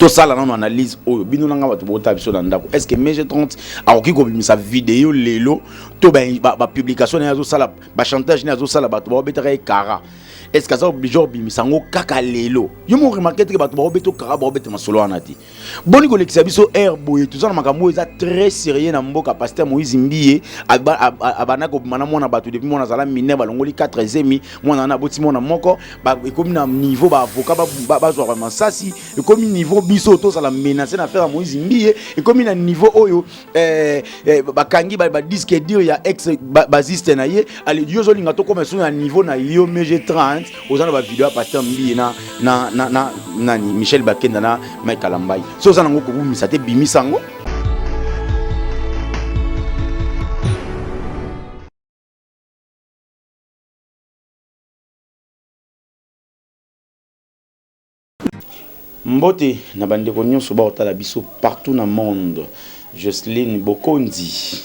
Tosala nano analyse oyo bino na nga bato botala biso na ndako. Est ce que MG 30 akoki kobimisa video lelo to bapublication na ye azosala, bachantage na ye azosala, bato baobetaka ye kara? Est ce que aza oblige obimisa yango kaka lelo? Yo moko remarke teke bato baobeta kara, baobeta masolo wana te. Boni kolekisa biso aire boye? Toza na makambo oyo eza très sérieux na mboka. Pasteur Moïse Mbiye abanda kobima na mwana bato depuis mwana azala mineur, balongoli 4 zemi, mwana wana aboti mwana moko. Ekomi na niveau baavocat bazwaka masasi, ekomi niveau biso tozala menace na affaire ya Moïse Mbiye, ekomi na niveau oyo bakangi badisque dur ya ex basiste na ye. Ale, yo ozolinga tokoma so na niveau na yo MG 30, oza na bavideo ya pasteur Mbiye na nani, Michel Bakenda na Mike Kalambai. So oza nango kobumisa te, bimisa yango. Mbote na bandeko nyonso baotala biso partout na monde. Joceline Bokonzi,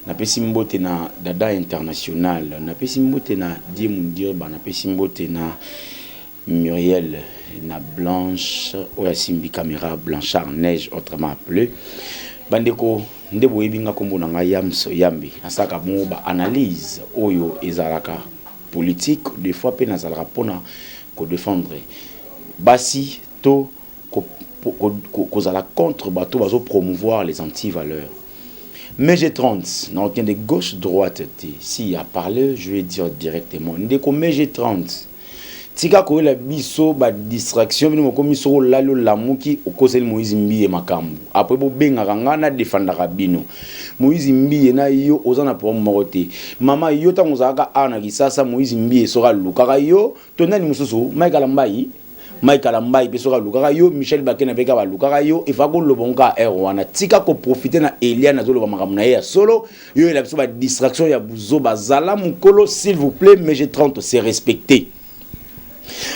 napesi mbote na Dada International, napesi mbote na Die Mundirba, napesi mbote na Muriel, na Blanche oyo asimbi caméra, Blanchard Neige autrement appelé. Bandeko, nde boyebi nga, nkombo na ngai Yamso Yambi. Nasalaka bongo baanalyse oyo ezalaka politique, des fois mpe nazalaka mpona kodéfendre basi to kozala contre bato bazopromouvoir les antivaleurs. Mais MG30, nakokende gauche droite te. Si a parler, je vais dire directement: ndeko MG30, tika koyela biso badistraction. Bino mokomi, soki olali olamuki, okoseli Moïse Mbiye makambo. Après bobengaka nga nadefandaka bino. Moïse Mbiye na yo oza na problème moko te. Mama, yo ntango ozalaka awa na Kisasa, Moïse Mbiye soki alukaka yo to nani mosusu, Mike Kalambai, Mike Kalambai mpe soki alukaka yo, Michel Bakena mpe kaka balukaka yo, efa koloba ngo kaka heure wana. Tika koprofite na Eliane azoloba makambo na ye ya solo, yo oyela biso badistraction ya buzo. Bazala mokolo, s'il vous plaît. MG 30, c'est respecté.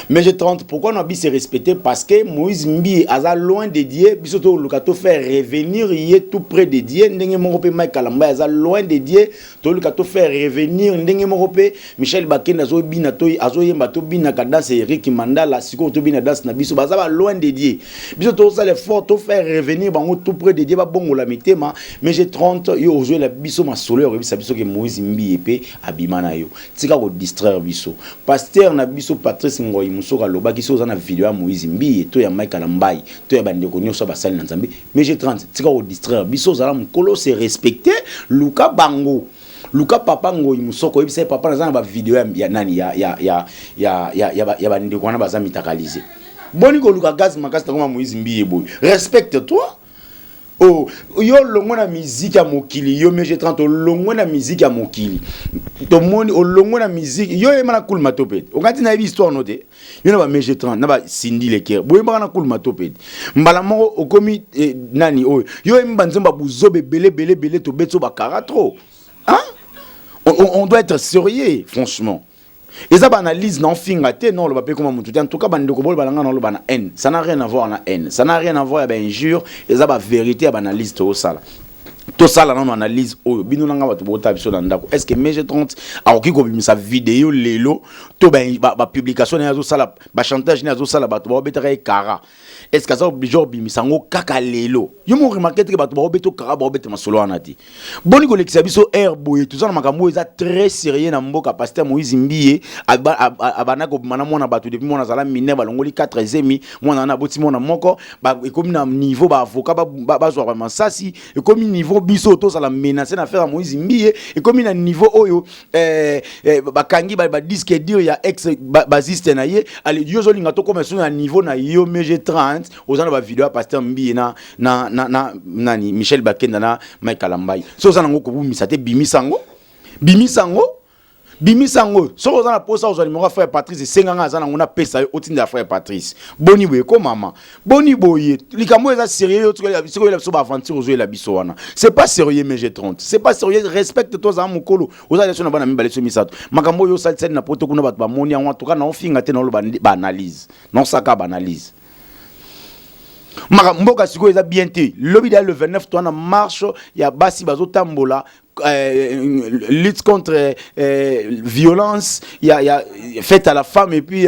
Mais 30, pourquoi on a se respecter? Parce que Moïse Mbiye aza loin de Dieu, biso to luka to faire revenir ye tout près de Dieu, ndenge moko pe Mike Kalamba aza loin de Dieu, to luka to faire revenir, ndenge moko pe Michel Bakenda azo bina to azo yemba to bina ka danse Eric Mandala, siko to bina danse na biso, baza ba loin de Dieu. Biso to sala effort to faire revenir bango tout près de Dieu, ba bongola mitema. Mais j'ai 30, yo ozoela biso masolo ya koyebisa biso ke Moïse Mbiye pe abima na yo. Tika kodistraire biso. Pasteur na biso Patrice Ngoi Mosoka alobaki soki oza na video ya Moïse Mbiye to ya Mike Kalambai to ya bandeko nyonso ya basali na Nzambe. Mais j'ai 30, tika kodistraire biso, ozala mokolo, se respecter, luka bango. Luka papa Ngoi Mosoko, oyebisa ye: papa, naza na bavideo ya nani, ya bandeko wana baza mitakalise. Boni koluka gaz makasi takoma Moïse Mbiye boye? Respecte toi. Oh, yo olongwe na miziki ya mokili. Yo MG 30, olongwe na miziki ya mokili, tomoni olongwe na miziki. Yo oyemba na Kuluma to pete, okati nayebi histoire no te. Yo na ba MG 30 na ba Cindy Leker boyembaka na Kuluma to pete. Mbala moko okomi nani oyo? Yo oyemba banzembo ya buzoba ebele ebele ebele, tobeti oyo bakara trop, hein? On doit être sérieux, franchement. Eza baanalyse na ofinga te, non, oloba mpe koma motu te. En tout cas, bandeko, boloba na nga na oloba na haine, ça n'a rien à voir na haine, ça n'a rien à voir ya bainjure. Eza bavérité ya baanalyse tozosala. Tosala nano analyse oyo bino na nga bato botala biso na ndako. Est ce que MG 30 akoki kobimisa video lelo to bapublication na ye azosala, bachantage na ye azosala, bato baobetaka ye kara? Est ce que aza oblige obimisa yango kaka lelo? Yo moko remarke teke bato baobeta kara, baobeta masolo wana te. Boni kolekisa biso aire boye? Toza na makambo oyo eza très sérieux na mboka. Pasteur Moïse Mbiye abanda kobima na mwana bato depuis mwana azala mineur, balongoli 4 zemi, mwana wana aboti mwana moko. Ekomi na niveau baavocat bazwaka masasi, ekomi niveau biso tozala menace na affaire ya Moïse Mbiye, ekomi na niveau oyo bakangi badisque dur ya ex basiste na ye. Ale, yo ozolinga tokoma so na niveau na yo MG 30, oza na bavideo ya pasteur Mbiye na nani, Michel Bakenda na Mike Kalambai. So oza nango kobumisa te, bimisa yango, bimisa yango, bimisa yango. Soki oza na posa ozwa numéro ya frère Patrice, esenganga aza nango, napesa yo, otinda ya frère Patrice. Boni boye ko mama? Boni boye? Likambo eza sérieux. Yo soki oyela biso baaventure, ozoyela biso wana, c'est pas sérieux. MG 30, c'est pas sérieux. Respecte to, ozala mokolo, oza leso na bana mibale so misato. Makambo oyo osalisali na poto kuna, bato bamoni yango. En tout cas, naofinga te, naoloba baanalyse, naosaka baanalyse. Maka mboka sikoyo eza bien te. Lobi da le 29 to wana marche ya basi bazotambola. lutte contre violence ya faite à la femme et puis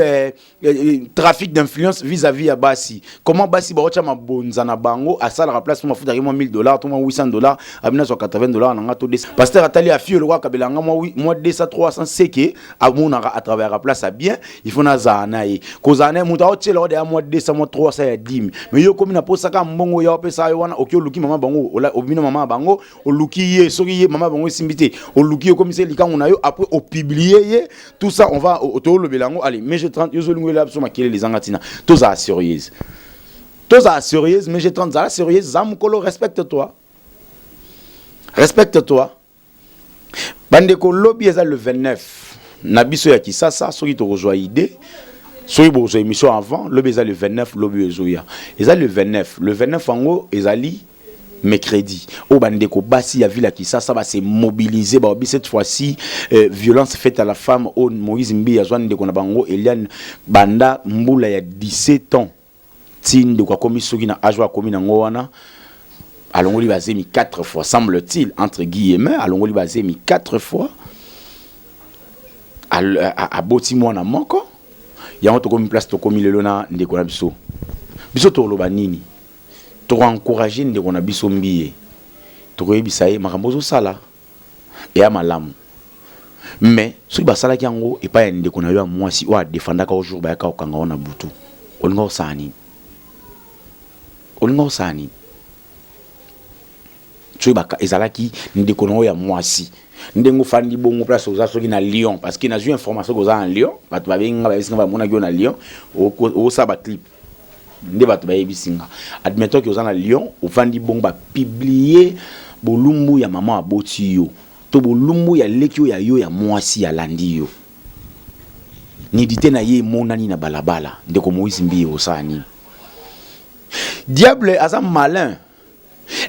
trafic d'influence vis-à-vis ya basi. Comment basi baotya mabonza na bango, asalaka place mo mafutaki mwa 1000 $ to mwa 800 $, abina zwa 80 $ na nga to 200. Pasteur atali afi oloko akabela nga mwa 200, 300, seke amonaka à travers place ya bien. Il faut nazala na ye, kozala na ye. Moto aotiela o deya mwa 200, mwa 300 ya dîme, mais yo komi na posaka mbongo ya opesa yo wana. Oki oluki mama bango, obimi na mama ya bango, oluki ye. Soki ye mama bango esimbi te, oluki ye, okomisa likango na yo, après opublie ye. Tout ça, on va toolobela yango. Allez, mais je 30, yo ozolingo ela biso makelele ezanga ntina. Tozala sérieuse, tozala sérieuse. Mais je 30, zala sérieuse, za mokolo. Respecte toi, respecte toi. Bandeko, lobi eza le 29 na biso ya Kisasa. Soki tokozwa idée, soki bokozwa émission avant, lobi eza le 29. Lobi ezoya eza le 29. Le 29 yango ezali mercredi oyo. Bandeko basi ya ville ya Kisasa base mobiliser, baobi cette fois-ci violence faite à la femme oyo Moïse Mbi azwa ndeko na bango Eliane banda mbula ya 17 ans ti ndeko akomi soki na age oyo akomi nango wana. Alongoli bazemi 4 fois, semble-t-il, entre guillemets. Alongoli bazemi 4 fois, aboti mwana moko. Yango tokomi place tokomi lelo na ndeko na biso. Biso tokoloba nini? Tokoencourage ndeko na biso Mbiye, tokoyebisa ye makambo ozosala eya malamu. Mais soki basalaki yango epai ya ndeko na yo ya mwasi oyo adefendaka au jour bayaka kokanga yo na butu, olinga kosala nini? Olinga kosala nini soki ezalaki ndeko na oyo ya mwasi? Ndenge ofandi bongo, place oza soki na Lyon, parce que nazwi information koza na Lyon. Bato babengi nga, bayebisi nga bamonaki yo na Lyon, okosala baclip. Nde bato bayebisi nga. Admettons ke oza na Lyon, ofandi bongo, bapublie bolumbu ya mama aboti yo to bolumbu ya leki oyo ya yo ya mwasi alandi yo, nudité na ye emonani na balabala. Ndeko Moïse Mbiye, osala nini? Diable aza malin.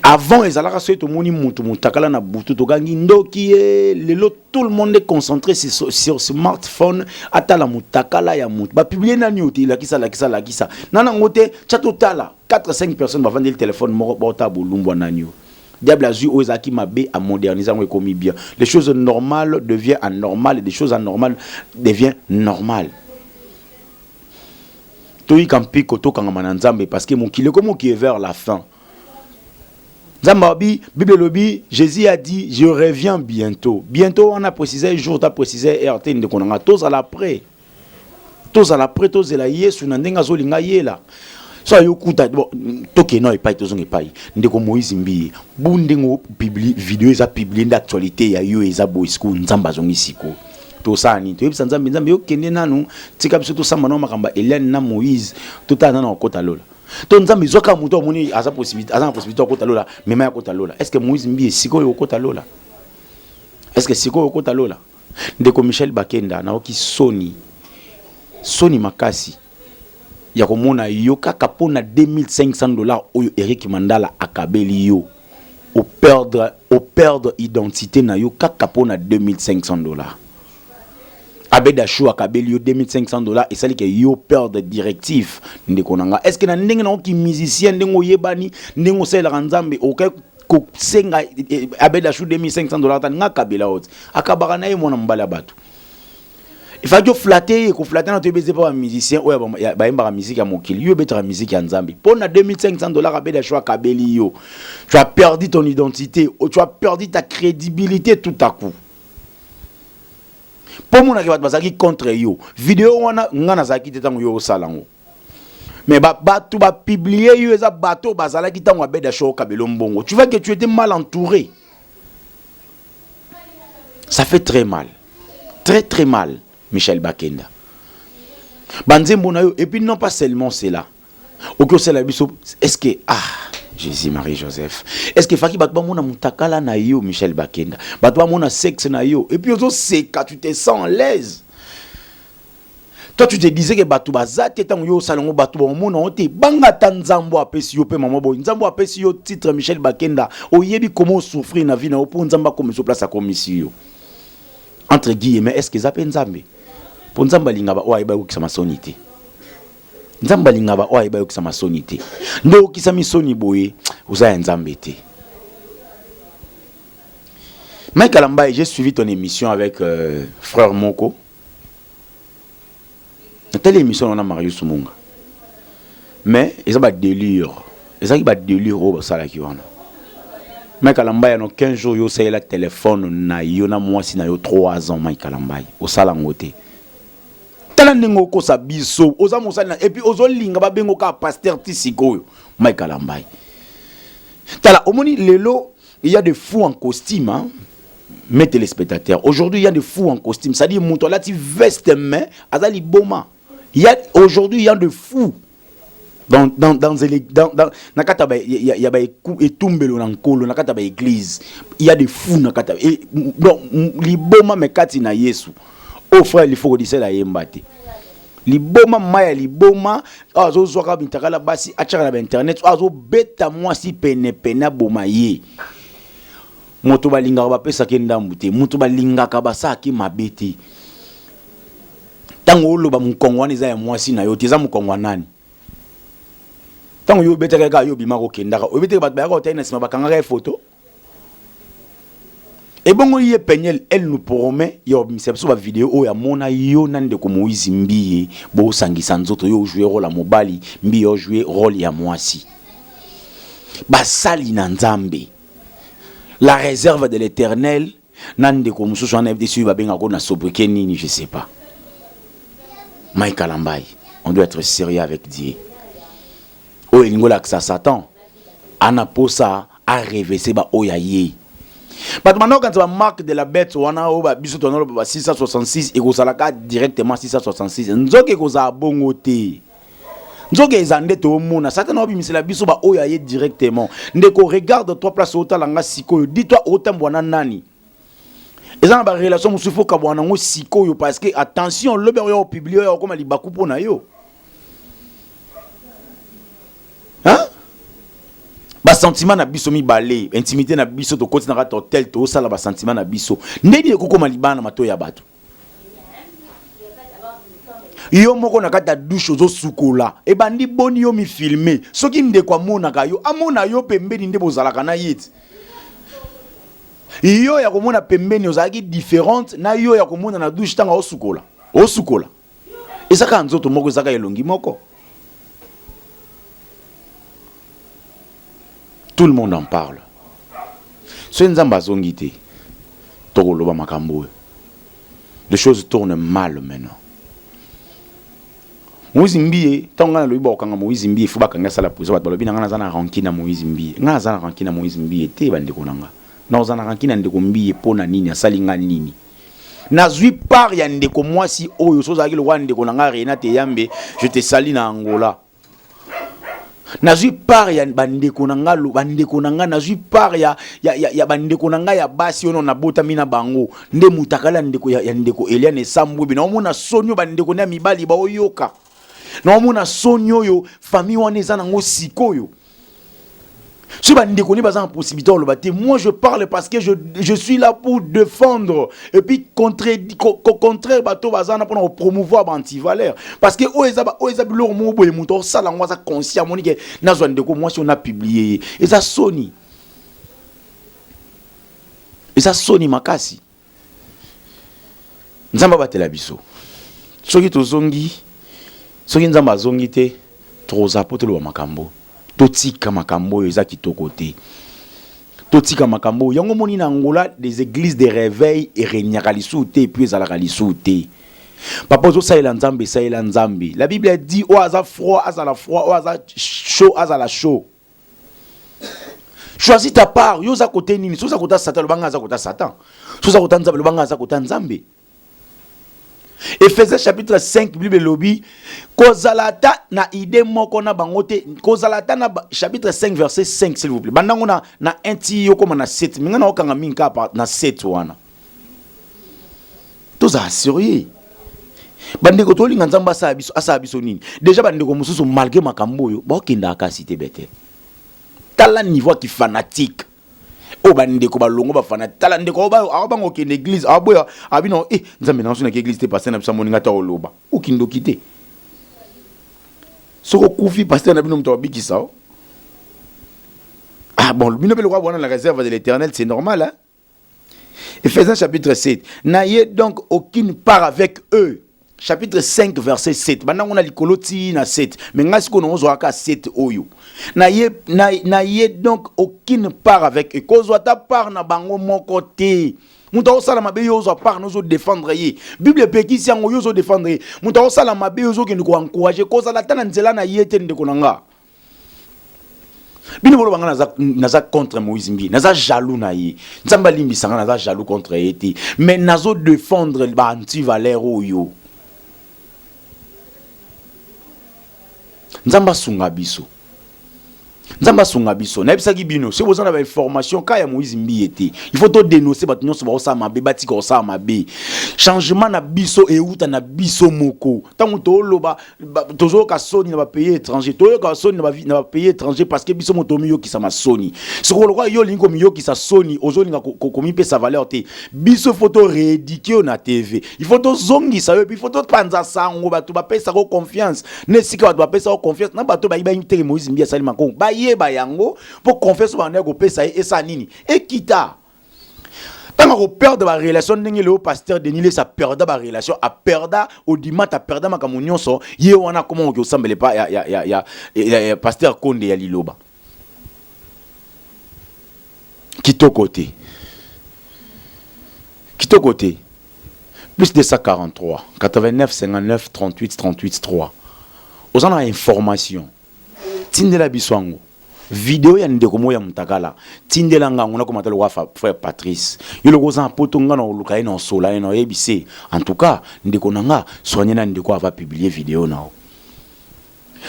Avant ezalaka soki tomoni mutu motakala na butu, tokangi ndoki ye. Lelo tout le monde est concentré sur smartphone, atala motakala ya mutu bapublie nani oyo te. Elakisa, lakisa, lakisa nana yango te. Tia totala 4, 5 personnes bavandeli telefone moko, baotala bolumbwa nani oyo. Diable azwi oyo ezalaki mabe, amodernise yango, ekomi bien. Les choses normales devient anormales et des choses anormales devient normales. Toyika mpiko, tokangama na Nzambe, parce que mokili ekomi okeye vers la fin. Nzambe abi, Bible elobi, Jésus a dit: «Je reviens bientôt.» Bientôt wana, précisé jour ta, précisé heure te. Ndeko na nga, tozala prêt, tozala prêt, tozela Yesu na ndenge azolinga yela. So ayokuta bon, tokende epai, tozonga epai ndeko Moïse Mbiye. Bu ndenge vidéo eza publié, nde actualité ya yo eza boye. Sikoyo Nzambe azongi, sikoyo tosala nini? Toyebisa Nzambe: «Nzambe, yokende nanu, tika biso tosamba nao makambo ya Eliane na Moïse, totala nanu akota lola.» To Nzambe ezwaka moto amoni aza possibilité, aza na possibilité akota lola, mema ya kota lola. Est ce que Moïse Mbiye sikoyo okota lola? Est ce que sikoyo okota lola? Ndeko Michel Bakenda, naoki soni, soni makasi ya komona yo kaka mpona 2500 $ oyo Eric Mandala akabeli yo, operdre identité na yo kaka mpona 2500 $. Abed Ashu akabeli yo 2500 $, esali ke yo perdre directive. Ndeko na nga, est ce que na ndenge naoki musicien, ndenge oyebani, ndenge osalelaka Nzambe, okoki kosenga Abed Ashu 2500 $? Tani nga akabela yo te, akabaka na ye mwana mobali ya bato. Ifaki oflatter ye. Koflatter na toyebi eza mpa bamusicien oyo bayembaka musique ya mokili. Yo obetaka musique ya Nzambe, mpo na 2500 $ Abed Ashu akabeli yo, tu as perdu ton identité, tu as perdu ta crédibilité tout à coup. Mpo monaki bato bazalaki contre yo. Video wana, nga nazalaki te ntango yo osala yango, mais bato bapublie yo eza bato bazalaki ntango Abed Ashu okabela mbongo. Tu vois que tu étais mal entouré. Ça fait très mal, très très mal, Michel Bakenda. Banzembo na yo, et puis non pas seulement cela, oki osala biso. Est ce que, ah, Jésus, Marie, Joseph, est ce que faki bato bamona mutakala na yo, Michel Bakenda, bato bamona sexe na yo, et puis ozoseka, tu te sens à l'aise? Toi, tu te disais que bato baza te ntango yo osala yango, bato bamona yo te. Banga ata Nzambe apesi yo mpe mama boye. Nzambe apesi yo titre Michel Bakenda. Oyebi comment osouffrir na vie na yo mpo Nzambe akomisi yo place akomisi yo, entre guillemets. Est ce que eza mpe Nzambe? Mpo Nzambe alinga baoyo ayeba yokisa masoni te. Nzambe alinga baoyo ayeba yokisa masoni te. Nde okisami soni boye, oza ya Nzambe te. Mike Kalambay, j'ai suivi ton émission avec euh, frère Moko. Telle émission on a Marius Munga. Mais ils ont ba délire. Ils ont ba délire au sala ki wana. Mike Kalambay no 15 jours yo salela téléphone na yo na mwasi na yo 3 ans Mike Kalambay. Osala ngote. Tala ndenge okosa biso oza mosali na et puis ozolinga babengo kaka pasteur ti sikoyo Mike Kalambay. Tala omoni lelo il y a des fous en costume hein? Mes téléspectateurs, aujourd'hui il y a des fous en costume, c'est-à-dire moto alati veste mais aza liboma. Il y a aujourd'hui il y a des fous dans dans dans dans, dans na kata ba ya, ya ba etumbelo na nkolo na kata ba église il y a des fous na kata et donc liboma mais kati na Yesu. Oh frère, il faut kodisela yemba te. Liboma mai ya liboma oyo azozwaka mitakala basi atiaka na bainternet oyo azobeta mwasi penepene aboma ye. Moto balingaka bapesaka ye ndambu te, moto balingaka basalaki mabe te. Ntango oloba mokongo wana eza ya mwasi na yo te, eza mokongo ya nani? Ntango yo obetaka kaka yo obimaka okendaka, oyebi te bato bayaka kotali na nsima bakangaka ye foto. Ebongo ye Peniel elle nous promet ya obimisa biso ba video oyo amona yo na ndeko Moïse Mbiye bosangisa nzoto yo jouer role ya mobali Mbiye o jouer role ya mwasi. Basali na Nzambe la réserve de l'Éternel na ndeko mosusu wana yebi te soki babengaka ko na sobriquet nini je sais pas. Mike Kalambay, on doit être sérieux avec Dieu. Oyo elingi olakisa Satan ana posa a revese ba oyo ya ye. Bato banda kokanisa ba marque de la bête wana oyo ba biso tona loba ba 666 ekozala ka directement 666 nzoka ekozala bongo te. Nzoka eza nde toomona Satan aobimisela biso ba oyo ya ye directement. Ndeko regarde toi place otala nga sikoyo, dis toi otambwa na nani? Eza na ba relation mosusu faut kabwana yango sikoyo parce que attention lobi oyo opublie oyo okoma libaku mpo na yo. Hein? Ba sentiment na biso mibale, intimité na biso tokoti na kati hotel tosala ba sentiment na biso. Ndeni ekokoma libana matoyi ya bato. Yo moko na kati ya douche ozosukola ebandi boni yo mifilme soki ndeko amonaka yo amona yo pembeni nde bozalaka na ye ti yo ya komona pembeni ozalaki différente na yo ya komona na douche ntango osukola osukola eza kaka nzoto moko eza kaka elongi moko. Tout le monde en parle. Soki Nzambe azongi te, tokoloba makambo oyo. Les choses tournent mal maintenant. Moïse Mbiye, ntango ngai nalobi bakokanga Moïse Mbiye, faut bakanga asala prison. Bato balobi na ngai naza na rancune na Moïse Mbiye. Ngai naza na rancune na Moïse Mbiye te, bandeko na nga. Naza na rancune na ndeko Mbiye mpo na nini? Asali ngai nini? Nazwi part ya ndeko mwasi oyo, so ozalaki lokola ndeko na ngai Renate Yambe, je te salue na Angola. Nazwi part ya bandeko na nga, bandeko na nga, nazwi part ya, ya, ya, ya bandeko na nga ya basi oyo nabotami na bango. Nde mutakala ndeko ya, ya ndeko Eliane Esambwebi. Naomona soni oyo bandeko na ya mibali baoyoka. Naomona soni oyo famille wana eza nango sikoyo. Soki bandeko ne baza na possibilité oloba te, moi je parle parce que je, je suis là pour défendre et puis contre, contraire bato baza na mpona kopromouvoir ba antivaleur parce que oyo eza oyo eza biloko moko boye moto osala yango aza conscient amoni ke nazwa ndeko mwasi oyo na publie ye eza soni, eza soni makasi. Nzambe abatela biso. Soki tozongi, soki Nzambe azongi te, tokozala po toloba makambo. Totika makambo oyo eza kitoko te. Totika makambo oyo. Yango moni na Angola, des églises de réveil eregnaka lisusu te et puis ezalaka lisusu te. Papa ozosalela Nzambe, salela Nzambe. La Bible dit oyo aza froid azala froid, oyo aza chaud azala chaud. Choisis ta part. Yo oza côté nini? Soza kota Satan, lobanga aza kota Satan. Soza kota Nzambe, lobanga aza kota Nzambe. Ephésiens chapitre 5, Bible elobi, kozala ata na idée moko na bango te, kozala ata na chapitre 5 verset 5 s'il vous plaît. Bandango na na 1 ti yo koma na 7, minga na okanga mingi kaka na 7 wana. Tozala sérieux. Bandeko tolinga Nzambe asala biso, asala biso nini? Déjà bandeko mosusu malgré makambo oyo, bakendaka kasi te bete. Tala niveau ki fanatique. Oyo bandeko balongo ba fanatique. Tala ndeko oyo bango okende église, aboya, abino eh Nzambe na nso na église te pasteur na biso amoninga ta oloba. Okindoki te. Soko kufi pasteur na bino moto abikisa o. Ah bon, bino pe lokwa bwana la réserve de l'Éternel, c'est normal hein. Ephésiens chapitre 7. N'ayez donc aucune part avec eux. Chapitre 5 verset 7. Banda ngo na likolo ti na 7. Mais nga sikoyo naozwaka 7 oyo. N'ayez n'ayez donc aucune part avec eux. Kozwa ta part na bango moko te. Moto akosala mabe yo ozwa part na ozodefendre ye. Bible epekisi yango yo ozodefendre ye. Moto akosala mabe yo ozokende koencourage. Kozala ata na nzela na ye te ndeko na nga. Bino boloba nga naza, naza contre Moïse Mbiye, naza jaloux na ye. Nzambe alimbisa nga, naza jaloux contre ye te. Mais nazo défendre ba anti-valeur oyo. Nzambe asunga biso. Nzambe asunga biso. Nayebisaki bino, soki boza na ba information ka ya Moïse Mbiye te, il faut to dénoncer bato nyonso baosala mabe, batika kosala mabe. Changement na biso euta na biso moko. Tango toloba tozoyoka soni na bapays étranger, toyoka soni na bapays étranger parce que biso moto omiyokisa masoni. Sikoyo lokola yo olingi komiyokisa soni, ozolinga komipesa valeur te. Biso faut to rééduquer yo na TV, il faut tozongisa yo, il faut topanza sango, bato bapesaka confiance na esika bato bapesaka confiance na bato bayibaki teke Moïse Mbiye asali makongo, bayeba yango mpo confiance bandaki kopesa ye esala nini, ekita. Ntango akoperdre barelation ndenge leo pasteur Denis Lesi aperda barelation, aperda audimat, aperda makambo nyonso, ye wana akoma okoki osambela epa ya pasteur Konde ya liloba. Kitoko te, kitoko te. Plus 243 89 59 38 38 3. Oza na information, tindela biso yango. Video ya ndeko moko ya mutakala, tindela nga yango, nakoma ata lokola frère Patrice. Yo lokola oza na poto, nga na oluka ye na osola ye na oyebise. En tout cas, ndeko na nga, soigne na ndeko ava publier video na yo.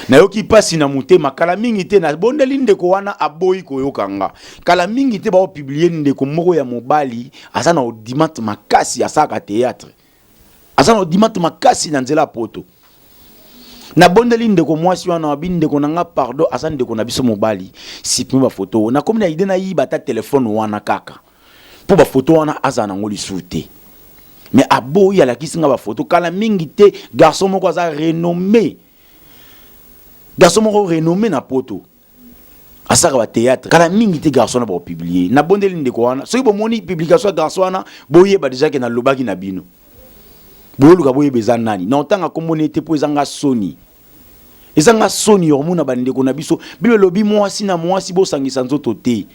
Nayoki mpasi na motema kala mingi te, nabondeli ndeko wana aboyi koyoka nga. Kala mingi te baopublie ndeko moko ya mobali aza na audimat makasi, asalaka théâtre, aza na audimat makasi na nzela ya poto. Nabondeli ndeko mwasi wana, abi ndeko na nga pardon, aza ndeko na biso mobali, supprime bafoto. Nakomi na idée nayiba ata telefone wana kaka mpo bafoto wana azala nango lisusu te, mais aboyi, alakisi nga bafoto. Kala mingi te garçon moko aza renommé, garçon moko renommé na poto, asalaka bathéâtre. Kala mingi te garçon wana bakopublie. Nabondeli ndeko wana, soki bomoni publication ya garçon wana, boyeba déjà ke nalobaki na bino, boyoluka boyeba eza nani. Na otanga kombo ete mpo ezanga soni, ezanga soni ya komona bandeko na biso. Bino elobi mwasi na mwasi bosangisa nzoto te.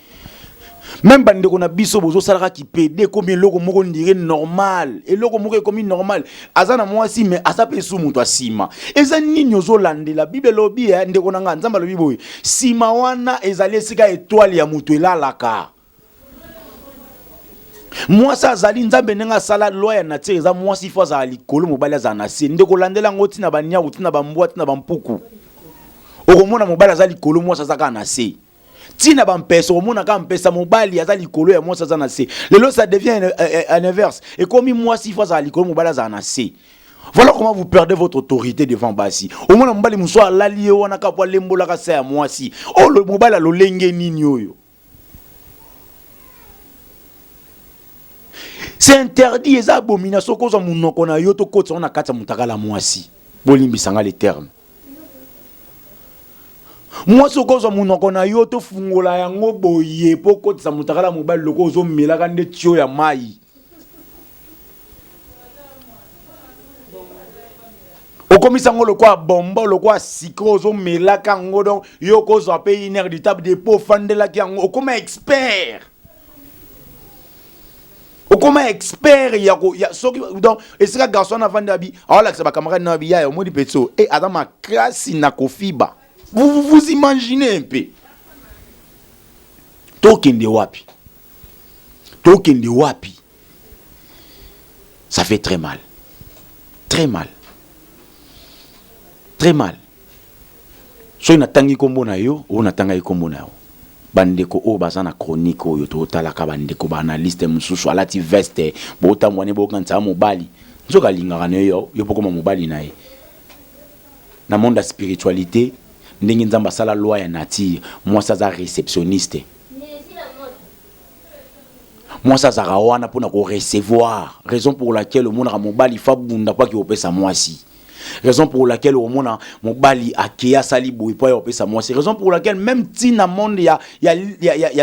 Même bandeko na biso bozosalaka kipede, ekomi eloko moko ndire normal, eloko moko ekomi normal. Aza na mwasi mais aza mpe su moto asima. Eza nini ozolandela? Bible elobi, ndeko na nga, Nzambe alobi boye, nsima wana ezali esika étoile ya moto elalaka. Mwasi azali Nzambe ndenge asala loi ya nature, eza mwasi fo azala likolo, mobali azala na se. Ndeko, olandela yango ntina baniaku, ntina bambwa, ntina bampuku, okomona mobali aza likolo, mwasi aza kaka na se. Ntina bampesa, okomona kaka mpesa, mobali aza likolo ya mwasi aza na se. Lelo ça devient un inverse, ekomi mwasi fo azala likolo, mobali azala na se. Voilà comment vous perdez votre autorité devant basi. Omona mobali mosusu alali ye wana kaka po alembolaka se ya mwasi. Oyo mobali alolenge nini oyo? C'est interdit, eza abomination kozwa monoko na yo tokotisa ngo na kati ya motakala mwasi. Bolimbisanga le terme. Mwasi okozwa monoko na yo tofungola yango boye mpo okotisa motakala mobali loko ozomelaka nde tio ya mai. Okomisa yango lokola bombo, lokola sucre ozomelaka yango. Donc yo okozwa mpe une heure du table depo ofandelaki yango, okoma expert, okoma expert ya soki. Donc esika garçon wana avandi, abi aolakisa bacamarade na abi yaya, omoni petso e aza makasi na kofiba. Vous vous imaginez un peu? Tokende wapi? Tokende wapi? Ça fait très mal, très mal, très mal. Soki natangi nkombo na yo oyo, natangaki nkombo na yo, bandeko oyo baza na chronique oyo totalaka, bandeko baanalyste mosusu alati veste, botambwa ne bokanisa mobali, nzoka alingaka na yo, yo mpo koma mobali na ye. Na monde ya spiritualité, ndenge Nzambe asala loi ya nature, mwasi aza réceptionniste. Mwasi azalaka wana mpona korecevoir, raison pour laquelle omonaka mobali fa bunda mpo aki kopesa mwasi. Raison pour laquelle omona mobali akei asali boye mpo aya kopesa mwasi. Raison pour laquelle même ntina monde ya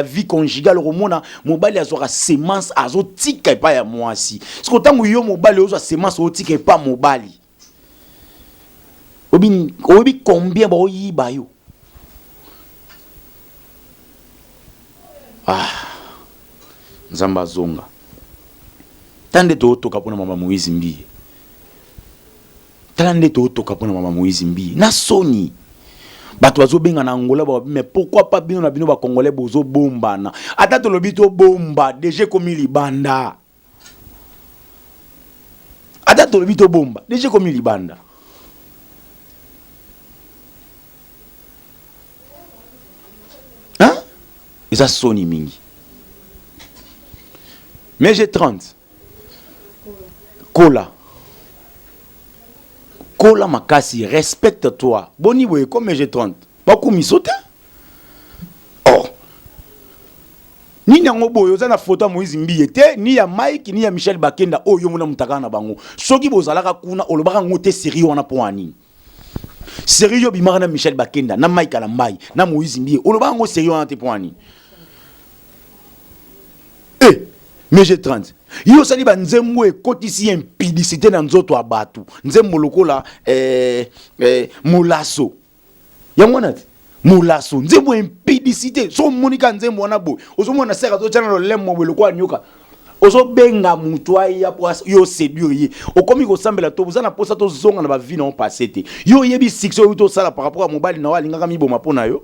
vie conjugale, okomona mobali azwaka semence, azotika epai ya mwasi. Siko ntango yo mobali ozwa semence, otika epai mobali, oyebi combien baoyiba yo? Ah, Nzambe azonga. Tala nde tootoka mpona mama Moïse Mbiye. Tala nde tootoka mpona mama Moïse Mbiye na soni. Bato bazobenga na Angola babi, mais pourquoi pas bino na bino Bacongolais bozobombana? Ata tolobi tobomba, déjà ekomi libanda. Ata tolobi tobomba, déjà ekomi libanda. Hein? Eza soni mingi. Mais j'ai 30 kola kola makasi, respecte toi. Boni boye? Comme j'ai 30, bakumiso te. Oh, nini yango boye? Oza na foto ya Moïse Mbiye te, ni ya Mike, ni ya Michel Bakenda. Oyo yo mona mutakala na bango, soki bozalaka kuna, olobaka yango te. Série wana mpo ya nini? Série yo bimaka na Michel Bakenda, na Mike Alambai, na Moïse Mbiye, olobaka yango série wana te mpo ya nini? Eh, mais j'ai 30, yo osali banzembo ekotisi impudicité na nzoto ya bato. Nzembo lokola molaso, yango wana te. Molaso, nzembo impudicité. So omoni ka nzembo wana boye, ozomona sere azotya na lolemo boye lokola nyoka. Ozobenga moto aya po yo séduire ye. Okomi kosambela to oza na mposa tozonga na bavie na yo passé te. Yo oyebi succès oyo tosala par rapport ya mobali na yo alingaka miboma mpo na yo.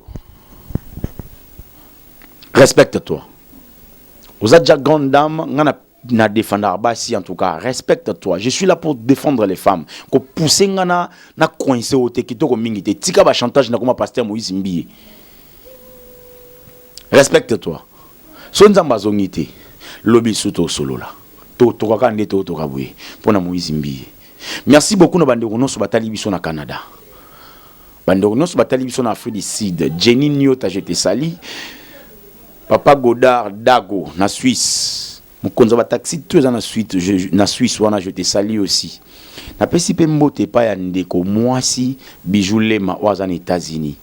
Respecte toi, oza déjà grande dame. Nga na défendaka basi. En tout cas, respecte toi, je suis là pour défendre les femmes. Kopousse nga na coince oyo te, kitoko mingi te. Tika bachantage. Nakoma pasteur Moïse Mbiye. Respecte toi. So Nzambe azongi te, lobi su tosolola. Tokaka nde totoka boye mpo na Moïse Mbiye. Merci beaucoup na bandeko nyonso batali biso na Canada, bandeko nyonso batali biso na Afrique du Sud. Jenny Nyota, je te salue. Papa Godard Dago na Suisse, mokonzi ya bataxi to eza na suite na Suisse wana, je te salue aussi. Napesi mpe mbote epai ya ndeko mwasi Bijou Lema oyo aza na États-Unis.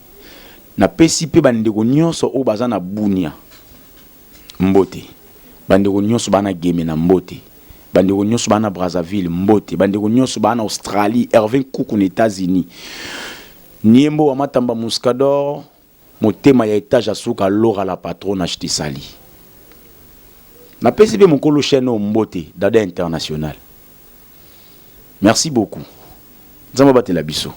Napesi mpe bandeko nyonso oyo baza na Bunia mbote, bandeko nyonso baa na Geme na mbote, bandeko nyonso baa na Brazzaville mbote, bandeko nyonso baa na Australie, Hervin Kuku na États-Unis, Niembo wa Matamba Muscador, motema ya étage asuka, Lora la patronne, je te salue. Napesi mpe mokolo chaîne oyo mbote, Dada International. Merci beaucoup. Nzambe abatela biso.